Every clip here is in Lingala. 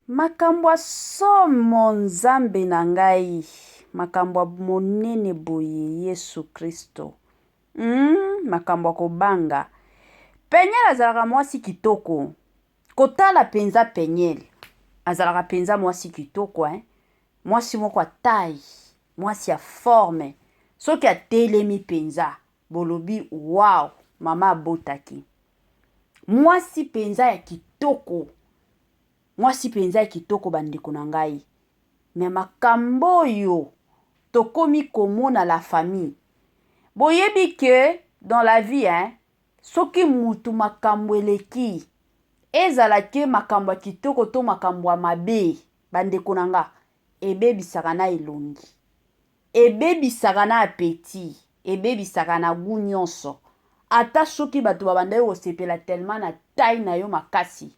Makambo ya somo nzambe na ngai makambo ya monene boye yesu kristo makambo ya kobanga peniel azalaka mwasi kitoko kotala penza peniel azalaka penza mwasi kitoko hein mwasi moko ya taille mwasi ya forme soki atelemi penza bolobi wow mama abotaki mwasi penza ya kitoko Mwasi penza ya kitoko ba ndeko na ngai mais makambo oyo tokomi komona la famille boyebi que dans la vie hein soki mutu makambo eleki ezala ke makambo ya kitoko to makambo ya mabe ba ndeko na nga ebebisaka na elongi ebebisaka na appetit ebebisaka na gout nyonso ata soki bato babandaki kosepela tellement na taille na yo makasi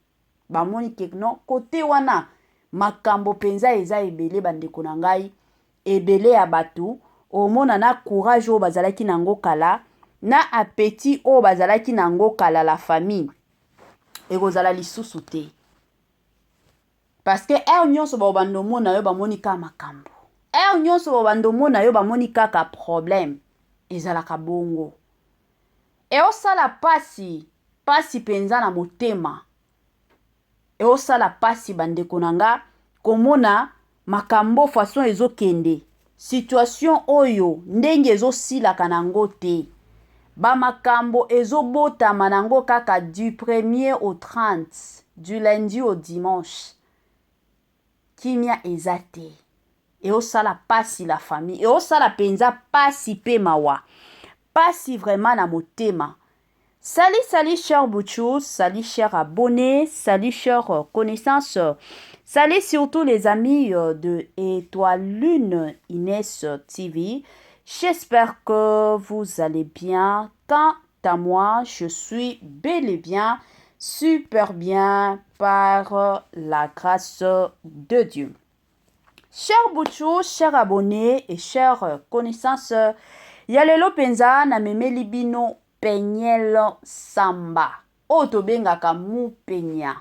Bamoni que non cote wana makambo penza eza ebele ba ndeko na ngai, ebele ya batu omona na courage oyo bazalaki na yango kala na appetit oyo bazalaki na yango kala la famille ekozala lisusu te parce que heure nyonso bakobanda omona yo bamoni kaka makambo, heure nyonso bakobanda omona yo bamoni kaka problème, ezalaka bongo. Eosala pasi, pasi penza na motema. Eosala pasi ba ndeko na nga komona makambo façon ezo kende. Situation oyo ndenge ezo silaka na ngo te. Ba makambo ezo botama na ngo kaka du premier au 30, du lundi au dimanche. Kimia eza te. Eosala pasi la famille. Eosala penza pasi pe mawa. Pasi vraiment na motema. Salut salut cher Bouchou, salut cher abonné, salut cher connaissance, salut surtout les amis de Étoile Lune Inès TV. J'espère que vous allez bien. Quant à moi, je suis bel et bien, super bien par la grâce de Dieu. Cher Bouchou, cher abonné et cher connaissance, ya lelo penza na memeli bino Peniel Samba oyo tobengaka Mupenya.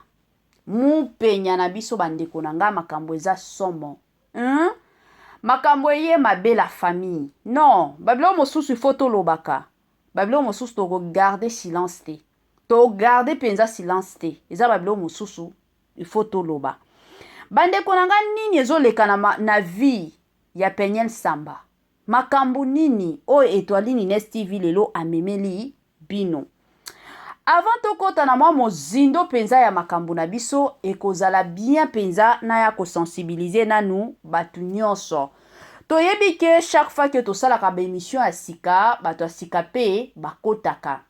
Mupenya na biso bandeko na nga makambo eza somo. Hein? Makambo eye mabe la famille. Non, ba biloko mosusu il faut tolobaka. Ba biloko mosusu toko garder silence te. To garder penza silence te. Eza ba biloko mosusu il faut toloba. Bandeko na nga nini ezoleka na, na vie ya Peniel Samba? Makambo nini oyo Etoiline Ines TV lelo amemeli bino? Avant tokota na mwa mozindo mpenza ya makambo na biso, ekozala bien mpenza naya kosensibiliser nanu bato nyonso. Toyebi ke chaque fois ke tosalaka ba emission ya sika, bato ya sika mpe bakotaka.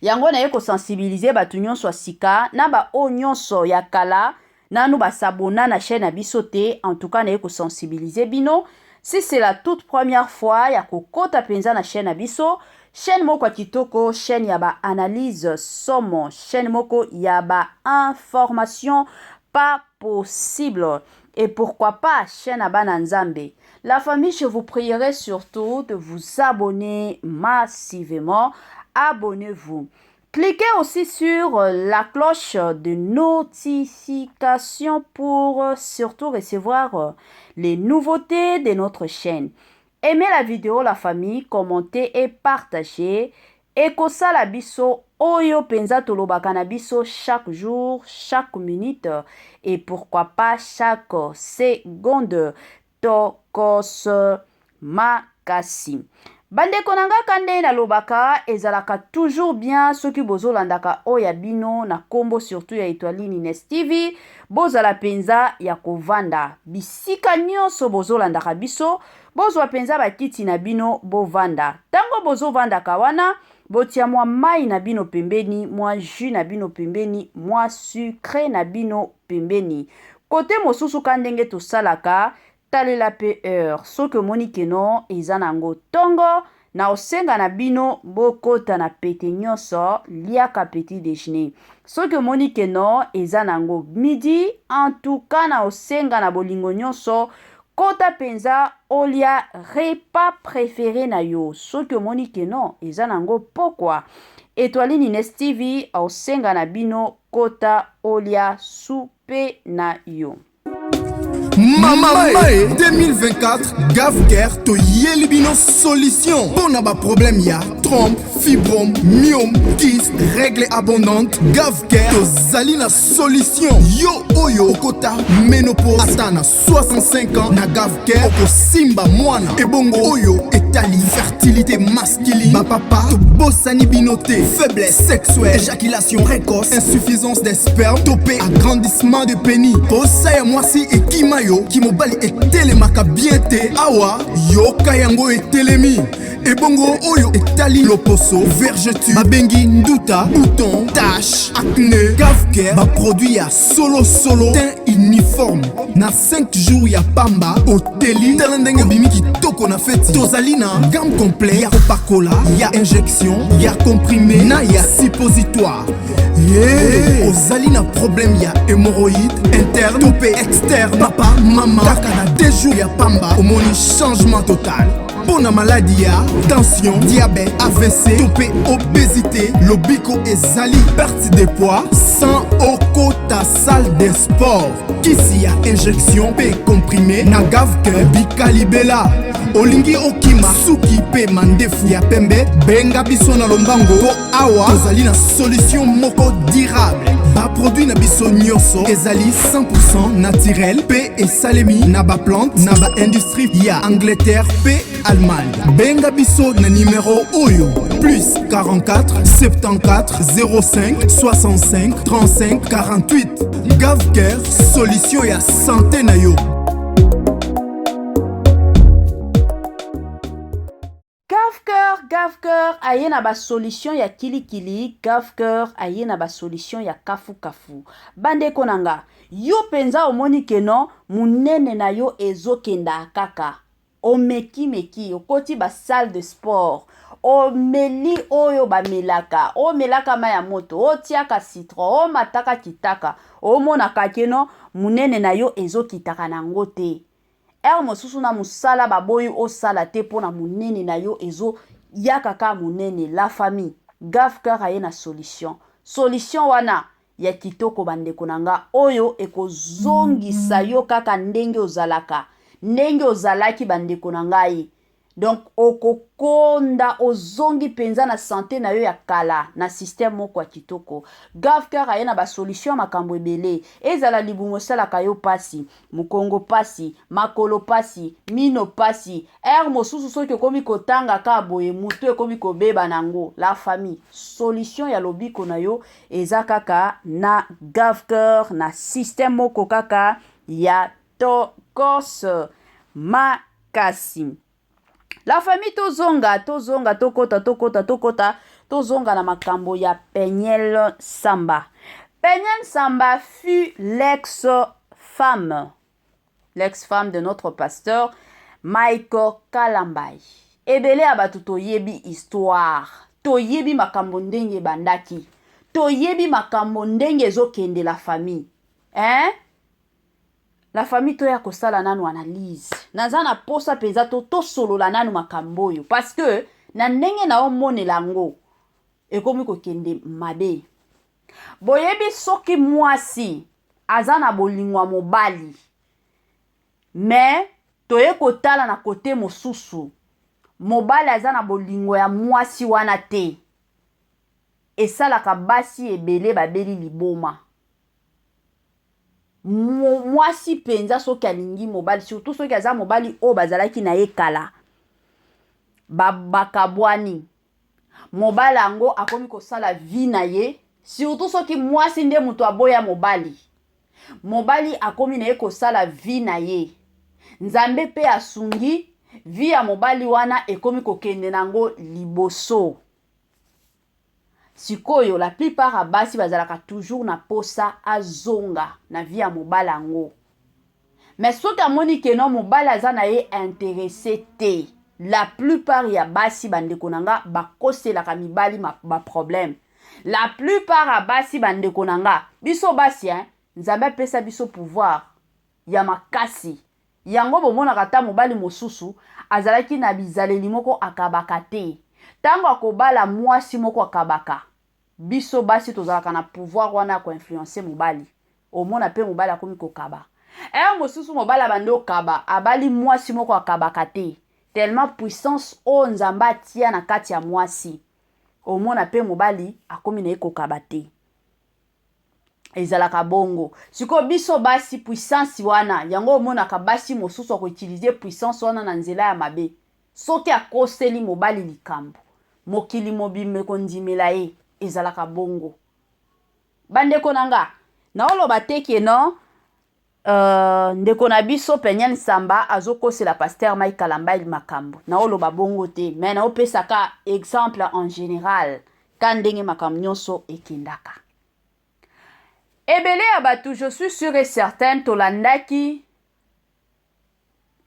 Yango naye ko sensibiliser batu nionso ya sika na ba oyo nionso ya kala nanu ba s'abonna na chaine na biso te, en tout cas naye ko sensibiliser bino si c'est la toute première fois ya kokota penza na chaine na biso, chaine moko ya kitoko, chaine ya ba analyse somo, chaine moko ya ba information pas possible et pourquoi pas chaine ya bana Nzambe. La famille, je vous prierai surtout de vous abonner massivement. Abonnez-vous. Cliquez aussi sur la cloche de notification pour surtout recevoir les nouveautés de notre chaîne. Aimez la vidéo la famille, commentez et partagez. Ekosala biso oyo penza tolobaka na biso chaque jour, chaque minute et pourquoi pas chaque seconde. Tokos makasi. Bandeko na nga ka nde nalobaka ezalaka toujours bien soki bozolandaka oyo ya bino na kombo surtout ya Etoiline Ines TV bozala penza ya kovanda bisika nyonso bozolandaka biso Bozwa penza ba kiti na bino bovanda. Tango bozovandaka wana, botia mwa mayi na bino pembeni, mwa jus na bino pembeni, mwa sucre na bino pembeni. Cote mosusu ka ndenge tosalaka, talela pe heure. Soki omoni que non eza nango tongo, nakosenga na bino bokota na pete nionso, liaka petit dejeuner. Soki omoni que non eza nango midi, en tout cas nakosenga na bolingo nionso Kota penza olia repas prefere na yo soki omoni que non eza nango pokwa Etoiline Ines TV aosenga na bino kota olia soupe. mpe na yo. Mama e 2024 Gavcare toyeli bino solution mpo na baproblème ya trompe, fibrome, myome, kyste, règle abondante. Gavcare tozali na solution. Yo oyo okota ménopause ata na 65 ans, na Gavcare okosimba mwana. Ebongo oyo etali fertilité masculine, bapapa tobosani bino te. Faiblesse sexuelle, éjaculation précoce, insuffisance des sperme to mpe agrandissement de pénis, posa ya mwasi ekima yo, kimobali etelemaka bien te, awa yoka yango etelemi. Ebongo oyo etali loposo, vergeture babengi nduta, bouton, tache, acné, Gavcare baproduit ya solosolo, teint uniforme na 5 jours ya pamba oteli, tala ndenge obimi kitoko na feti. Tozali na gamme complet ya kopakola, ya injection, ya comprimé na ya suppositoire. Ye ozali na problème ya hémorroïde interne to mpe externe, papa, mama, kaka na 2 jours ya pamba omoni changement total. Mpo na maladi ya tension, diabète, AVC to mpe obésité, lobiko ezali, perte de poids sans okota salle de sport, kisi ya injection mpe comprimé na Gavcare bikalibela. Olingi okima suki mpe mandefu ya pembe, benga biso na lombango mpo awa tozali na solution moko durable. Baproduit na biso nyonso ezali 100 naturel mpe esalemi na baplante na baindustrie ya Angleterre mpe Allemagne. Benga biso na nimero oyo: plus 44 74 05 65 35 48. Gavcare, solution ya santé na yo. Gavcare, Gavcare aye na basolution ya kilikili. Gavcare aye na basolution ya kafukafu. Bandeko na nga, yo mpenza omoni keno monene na yo ezokenda kaka, omekimeki, okoti basalle de sport, omeli oyo bamelaka, omelaka mai ya moto, otiaka citron, omataka kitaka, omonaka keno monene na yo ezokitaka nango te. Heure mosusu na mosala baboyi osala te mpo na monene na yo ezoyaka kaka monene. La famille, Gavcare aye na solution. Solution wana ya kitoko, bandeko na nga, oyo ekozongisa yo kaka ndenge ozalaka, ndenge ozalaki, bandeko na ngai. Donc okokonda, ozongi mpenza na santé na yo ya kala na système moko ya kitoko. Gavcare aye na basolution ya makambo ebele. Ezala libumu esalaka yo pasi, mokongo pasi, makolo pasi, mino pasi, heure mosusu soki okomi kotanga ka boye motu ekomi kobeba nango. La famille, solution ya lobiko na yo eza kaka na Gavcare, na système moko kaka ya tokos makasi. La famille, tozonga, tozonga, tokota, tokota, tokota, tozonga na makambo ya Peniel Samba. Peniel Samba fut l'ex-femme, l'ex-femme de notre pasteur Mike Kalambay. Ebele ya bato toyebi histoire, toyebi makambo ndenge ebandaki, toyebi makambo ndenge ezokende. La famille, hein? La famille, toya kosala nanu analyse. Naza na posa mpenza to tosolola nanu makambo oyo, parce que na ndenge naomonela yango ekomi kokende mabe. Boyebi, soki mwasi aza na bolingo ya mobali, me toye kotala na kote mosusu, mobali aza na bolingo ya mwasi wana te, esalaka basi ebele babeli liboma. Mwasi mpenza soki alingi mobali, surtout soki aza mobali oyo bazalaki na ye kala, bakabwani, mobali yango akomi kosala vie na ye, surtout soki mwasi nde moto aboya mobali, mobali akomi na ye kosala vie na ye, Nzambe mpe asungi, vie ya mobali wana ekomi kokende nango liboso. Sikoyo la plupart ya basi bazalaka toujours na posa azonga na vie ya mobali yango. Mais soki amoni keno mobali aza na ye intéressé te, la plupart ya basi, bandeko na nga, bakoselaka mibali baproblème. La plupart ya basi, bandeko na nga, biso basi, hein, Nzambe apesa biso pouvoir ya makasi. Yango bomonaka ata mobali mosusu azalaki na bizaleli moko akabaka te, ntango akobala mwasi moko akabaka. Biso basi tozalaka na pouvoir wana ya koinfluencer mobali. Omona mpe mobali akomi kokaba. Heure mosusu mobali abandi okaba, abali mwasi moko akabaka te. Tellement puissance oyo Nzambe atia na kati ya mwasi. Omona mpe mobali akomi na ye kokaba te. Ezalaka bongo. Sikoyo biso basi puissance wana, yango omonaka basi mosusu ako utiliser puissance wana na nzela ya mabe. Soki akoseli mobali likambo, mokili mobimba ekondimela ye. Ezalaka bongo. Bandeko na nga, naoloba te ke non ndeko na biso Peniel Nsamba azokosela pasteur Mike Kalambay makambo. Naoloba bongo te, mais naopesaka exemple en general ka ndenge makambo nyonso ekendaka. Ebele ya bato, je suis sûr et certaine, tolandaki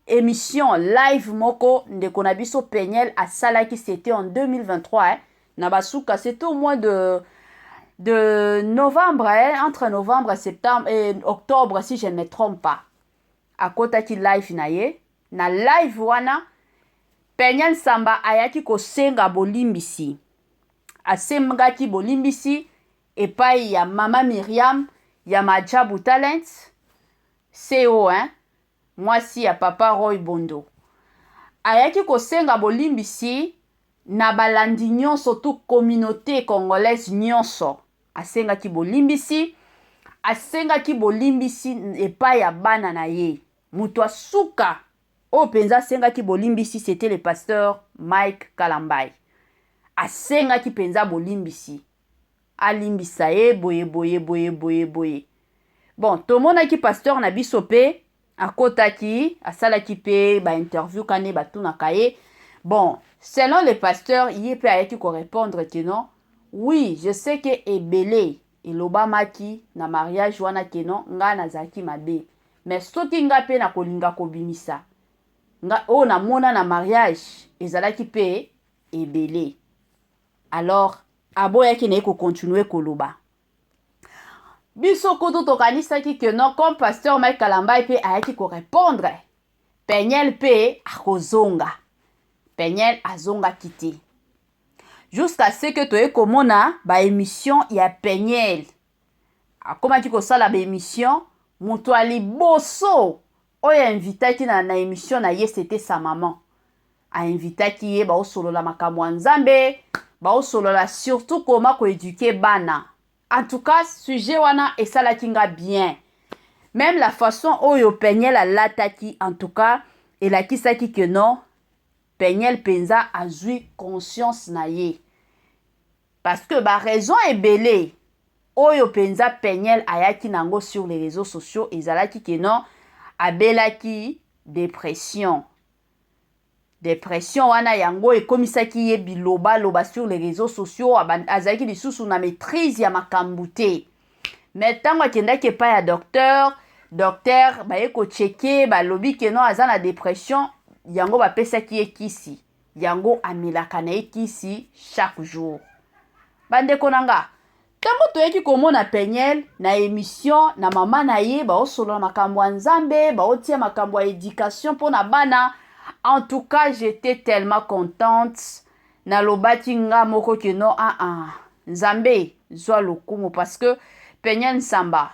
émission live moko ndeko na biso Peniel asalaki, c'était en 2023, hein, na basuka, c'était au mois de novembre, hein, entre novembre, septembre et octobre, si je ne me trompe pas. Akotaki live na ye. Na live wana, Peniel Nsamba ayaki kosenga bolimbisi. Asengaki bolimbisi epai ya mama Miriam ya Majabu Talent CO, hein, mwasi ya papa Roy Bondo. Ayaki kosenga bolimbisi na balandi nyonso, tu communauté congolaise nyonso. Asengaki bolimbisi, asengaki bolimbisi epai ya bana na ye. Moto asuka oyo mpenza asengaki bolimbisi, c'était le pasteur Mike Kalambay. Asengaki mpenza bolimbisi, alimbisa ye boye boye boye boye boye. Bon, tomonaki pasteur na biso mpe akotaki, asalaki mpe bainterview kane batunaka ye. Bon, selon le pasteur, ye mpe ayaki korépondre ke non, oui, je sais ke ebele elobamaki na mariage wana, ke non, ngai nazalaki mabe, mais soki ngai mpe nakolinga kobimisa nga oyo namona na mariage ezalaki mpe ebele. Alors aboyaki na ye kocontinuer koloba. Biso kutu tokanisaki ke non, comme pasteur Mike Kalambay mpe ayaki korépondre, Peniel mpe akozonga. Peniel azongaki te, jusqu'à ce que toye komona baémission ya Peniel. Akomaki kosala baémission. Moto ya liboso oyo ainvitaki na émission na ye, c'était sa maman. Ainvitaki ye, baosolola makambo ya Nzambe, baosolola surtout koma koéduquer bana. En tout cas, sujet wana esalaki nga bien. Même la façon oyo Peniel alataki, en tout cas elakisaki ke non, Peniel mpenza azwi conscience na ye, parce que baraison ebele oyo mpenza Peniel ayaki nango sur les réseaux sociaux ezalaki ke non, abelaki dépression. Dépression wana yango ekomisaki ye bilobaloba sur les réseaux sociaux. Azalaki lisusu na maîtrise ya makambo te. Mais ntango akendaki epai ya docteur, docteur baye kochecker, balobi ke non, aza na dépression. Yango bapesaki ye kisi, yango amelaka na ye kisi chaque jour. Bandeko na nga, ntango toyaki komona Peniel na émission na mama na ye, baosolola makambo ya Nzambe, baotia makambo ya éducation mpo na bana, en tout cas j'étais tellement contente. Nalobaki nga moko ke non, ah ah, Nzambe zwa lokumu, parce que Peniel Nsamba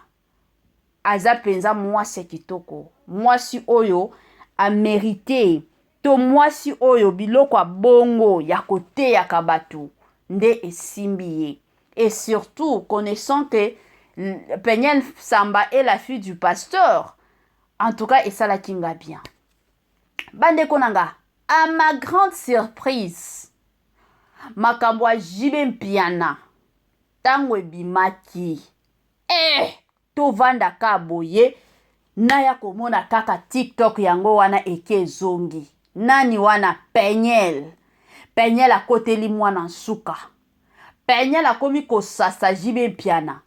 aza mpenza mwasi ya kitoko, mwasi oyo amérite to mwasi oyo biloko ya bongo ya koteyaka bato nde esimbi ye. Et surtout connaissant que Peniel Samba est la fille du pasteur, en tout cas esalaki nga bien. Bandeko na nga, à ma grande surprise, makambo ya JB Mpiana ntango ebimaki, tovandaka boye, naya komona kaka TikTok yango wana eke ezongi. Nani wana? Peniel. Peniel akoteli mwana nsuka. Peniel akomi kosasa JB Mpiana.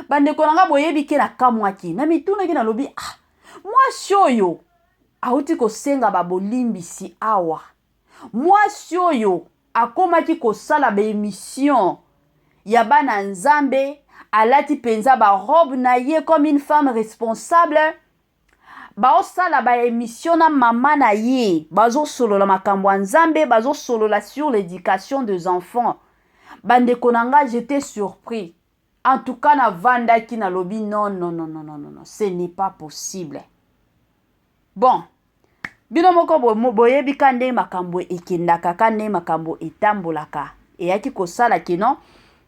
Bandeko na nga, boyebi ke nakamwaki, na mitunaki, nalobi: ah, mwasi oyo awuti kosenga babolimbisi awa, mwasi oyo akomaki kosala baémission ya bana Nzambe, alati mpenza barobe na ye comme une femme responsable, baosala baémission na mama na ye, bazosolola makambo ya Nzambe, bazosolola sur l'éducation des enfants. Bandeko na nga, j'étais surpris. En tout cas navandaki nalobi non non non non non non, ce n'est pas possible. Bon, bino moko boyebi ka ndenge makambo ekendaka, ka ndenge makambo etambolaka. Eyaki kosala ke non,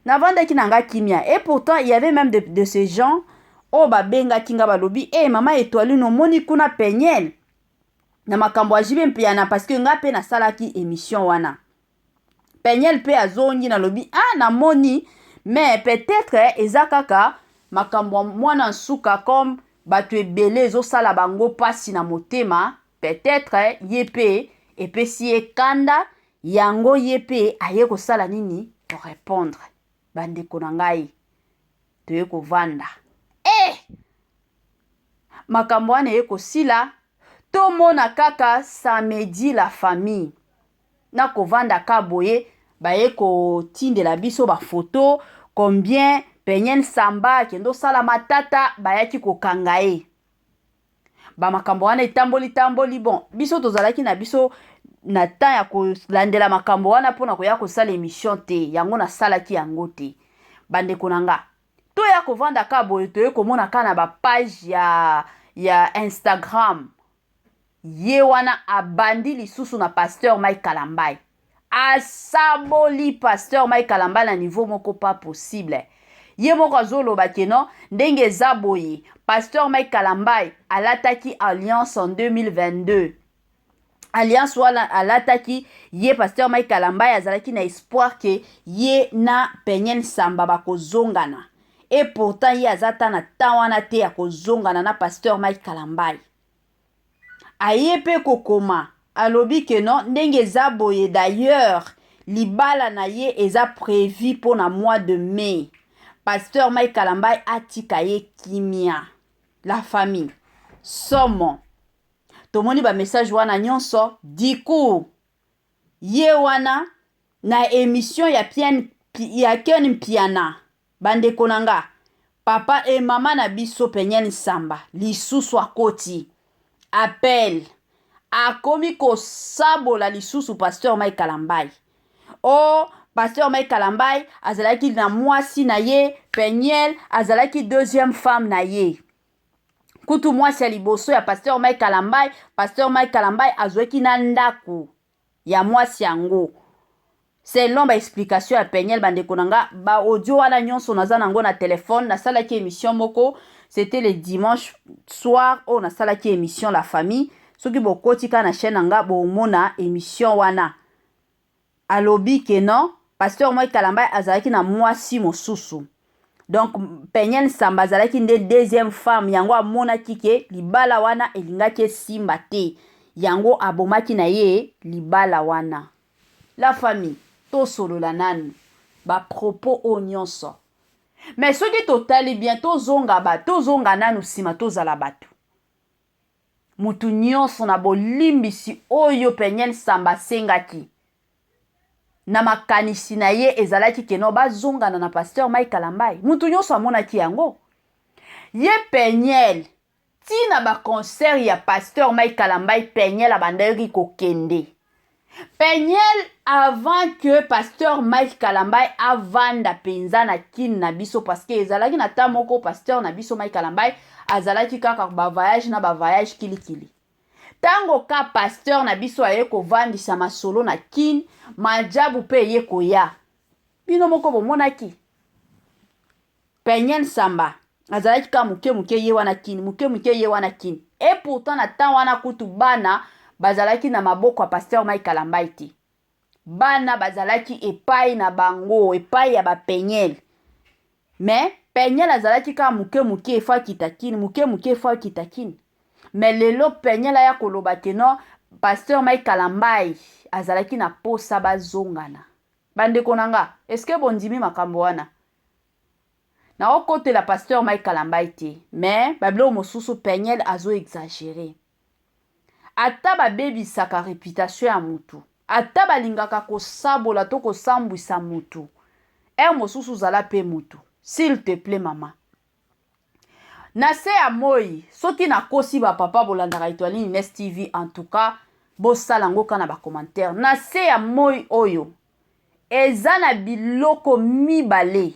navandaki na nga kimia. Et pourtant il y avait même de ces gens oyo babengaki nga, balobi: "E hey, mama Etoiline, omoni kuna Peniel na makambo ya JB Mpiana?" Parce que nga mpe nasalaki émission wana, Peniel mpe azongi. Nalobi: "Ah, namoni, mais peut-être eza kaka makambo ya mwana nsuka, comme bato ebele ezosala bango mpasi na motema, peut-être ye mpe epesi ye kanda, yango ye mpe aye kosala nini, korépondre." Bandeko na ngai, toye kovanda e makambo wana eye kosila. Tomona kaka samedi, la famille, na kovanda ka boye, baye kotindela biso bafoto combien Peniel Samba akende osala matata, bayaki kokanga ye. Bamakambo wana etamboli tamboli. Bon, biso tozalaki na biso na temps ya kolandela makambo wana mpona koya kosala émission te, yango nasalaki yango te. Bandeko na nga, toya kovanda ka boye, toye komona ka na bapage ya Instagram, ye wana abandi lisusu na pasteur Mike Kalambai, asaboli pasteur Mike Kalambai na niveau moko pas possible. Ye moko azoloba ke non, ndenge eza boye, pasteur Mike Kalambai alataki alliance en 2022. Alliance wana alataki ye, pasteur Mike Kalambai azalaki na espoir ke ye na Peniel Samba bakozongana. Et pourtant ye aza ta na temps wana te ya kozongana na pasteur Mike Kalambai. Aye mpe kokoma, alobi ke non, ndenge eza boye, d'ailleurs libala na ye eza prévu mpo na mois de mai, pasteur Mike Kalambai atika ye kimia. La famille, somo, tomoni bamessage wana nyonso. Diku ye wana na émission ya Ken Mpiana, bandeko na nga, papa e mama na biso Peniel Nsamba lisusu akoti appel, akomi kosabola lisusu pasteur Mike Kalambai. O pasteur Mike Kalambai azalaki na mwasi na ye, Peniel azalaki deuxième femme na ye. Kutu mwasi ya liboso ya pasteur Mike Kalambai, pasteur Mike Kalambai azwaki na ndako ya mwasi yango, selon baexplication ya Peniel. Bandeko na nga, baaudio wana nyonso naza nango na telefone. Nasalaki émission moko, c'était le dimanche soir oyo nasalaki émission, la famille. Soki bokoti kaka na chaîne na nga, bomona émission wana. Alobi ke non, pasteur Mike Kalambai azalaki na mwasi mosusu, donc Peniel Nsamba azalaki nde deuxième femme. Yango amonaki ke libala wana elingaki esimba te, yango abomaki na ye libala wana. La famille, tosolola nanu bapropos oyo nyonso. Mais soki totali bien, tozonga ba tozonga nanu nsima, tozala bato mutu nyonso na bolimbisi oyo Peniel Samba asengaki na makanisi na ye ezalaki ke non, bazongana na pasteur Mike Kalambai. Mutu nyonso amonaki yango. Ye Peniel, ntina baconcert ya pasteur Mike Kalambai, Peniel abandaki kokende. Peniel, avant que pasteur Mike Kalambai avanda mpenza na kini na biso, parce que ezalaki na ta moko pasteur na biso Mike Kalambai azalaki kaka bavoyage na bavoyage kilikili. Ntango ka pasteur na biso aye kovandisa masolo na kini, majabu mpe eye koya. Bino moko bomonaki, Peniel Samba azalaki kaka moke moke ye wana kini, moke moke ye wana kini. Et pourtant na temps wana kutu bana bazalaki na maboko ya pasteur Mike Kalambai te, bana bazalaki epai na bango, epai ya baPeniel. Mais Peniel azalaki kaka moke moke efo akita kini, moke moke efo akita kini. Mais lelo Peniel aya koloba ke non, pasteur Mike Kalambai azalaki na posa bazongana. Bandeko na nga, eske bondimi makambo wana? Naokotela pasteur Mike Kalambai te, mais babiloko mosusu Peniel azoexagérer. Ata babebisaka réputation ya mutu, ata balingaka kosabola to kosambwisa mutu, ere mosusu ozala mpe mutu, s'il te plaît mama. Na se ya moi, soki nakosi, bapapa bolandaka Etoiline Ines TV, en tout cas bosala yango kaka na bacommentaire. Na se ya moi oyo eza na biloko mibale.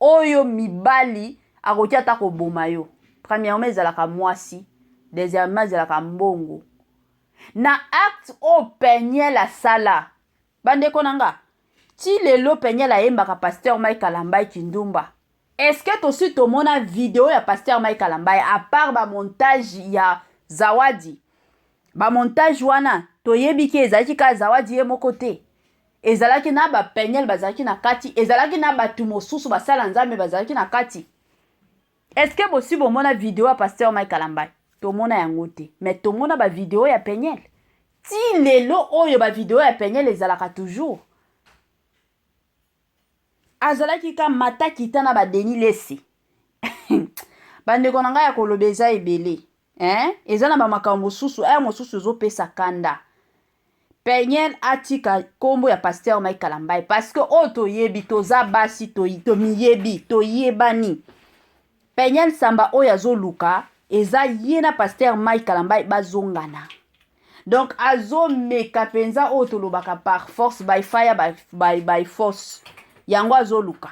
Oyo mibali akoki ata koboma yo. Premièrement ezalaka mwasi, deuxièmement ezalaka mbongo. Na acte oyo Penielle asala, bandeko na nga, ti lelo Penielle ayembaka pasteur Mike Kalambay kindumba. Est-ce que tosi tomona video ya pasteur Mike Kalambay à part ba montage ya Zawadi? Ba montage wana toyebi ke ezalaki kaka Zawadi ye moko te. Ezalaki na ba Penielle bazalaki na kati, ezalaki na bato mosusu basala Nzambe bazalaki na kati. Est-ce que bosi bomona video ya pasteur Mike Kalambay? Tomona yango te, mais tomona ba video ya Penielle. Ti lelo oyo ba video ya Penielle ezalaka toujours. Azalaki ka mata kita na ba Denis Lesi. Bandeko na ngai ya koloba eza ebele. Hein? Eza na ba makambo mosusu, aya mosusu ezopesa kanda. Penielle atika kombo ya pasteur Mike Kalambay parce que oyo toyebi toza basi tomiyebi toyebani. Penielle Samba oyo azoluka eza ye na pasteur Mike Kalambay bazongana. Donc azomeka penza oyo tolobaka par force by fire by force. Yango azoluka.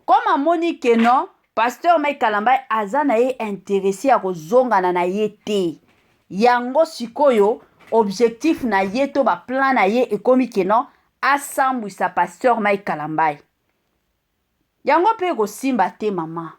Comme amoni que non pasteur Mike Kalambay aza na ye intéressé ya kozongana na ye te. Yango sikoyo objectif na ye to ba plan na ye ekomi que non asambwisa pasteur Mike Kalambay. Yango pe ekosimba te mama.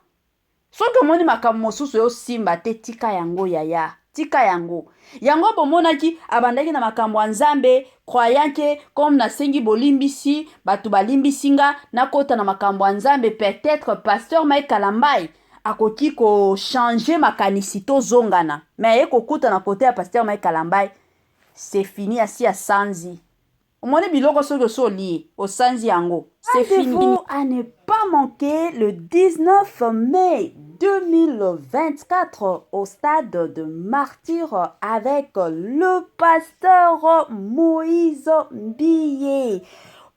Soki omoni makambo mosusu eosimba te tika yango yaya. Tika yango. Yango bomonaki abandaki na makambo ya Nzambe croyant que comme nasengi bolimbisi bato balimbisi nga nakota na makambo ya Nzambe peut-être pasteur Mike Kalambay akoki ko changer makanisi tozongana mais aye kokuta na kote ya pasteur Mike Kalambay c'est fini asi asanzi. Omoni biloko soki osi olie osanzi yango c'est fini. Rendez-vous à ne pas manquer le 19 mai 2024 au stade de Martyrs avec le pasteur Moïse Mbiye.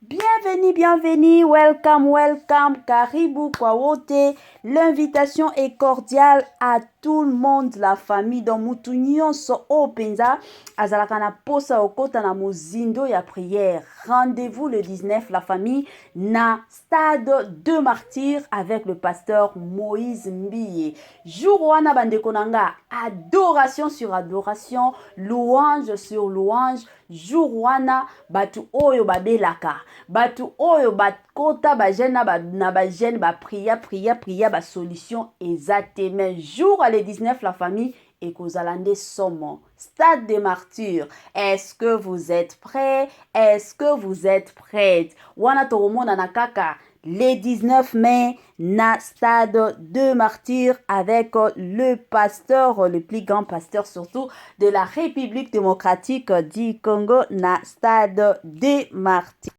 Bienvenue, bienvenue, welcome, welcome, karibu kwa wote. L'invitation est cordiale à tout le monde, la famille. Donc mutu nyonso oyo penza azalaka na posa okota na mozindo ya prière. Rendez-vous le 19, la famille, na stade de Martyrs avec le pasteur Moïse Mbiye. Jour wana bandeko na nga, adoration sur adoration, louange sur louange. Jour wana batu oyo babelaka, batu oyo bakota ba jeune na ba jeune ba priya priya priya ba solution eza te, mais jour le 19 la famille ekozala nde somo. Stade de Martyrs, est-ce que vous êtes prêts? Est-ce que vous êtes prêtes? Wana tokomonana kaka le 19 mai na stade de Martyrs avec le pasteur, le plus grand pasteur surtout de la République démocratique du Congo na stade de Martyrs.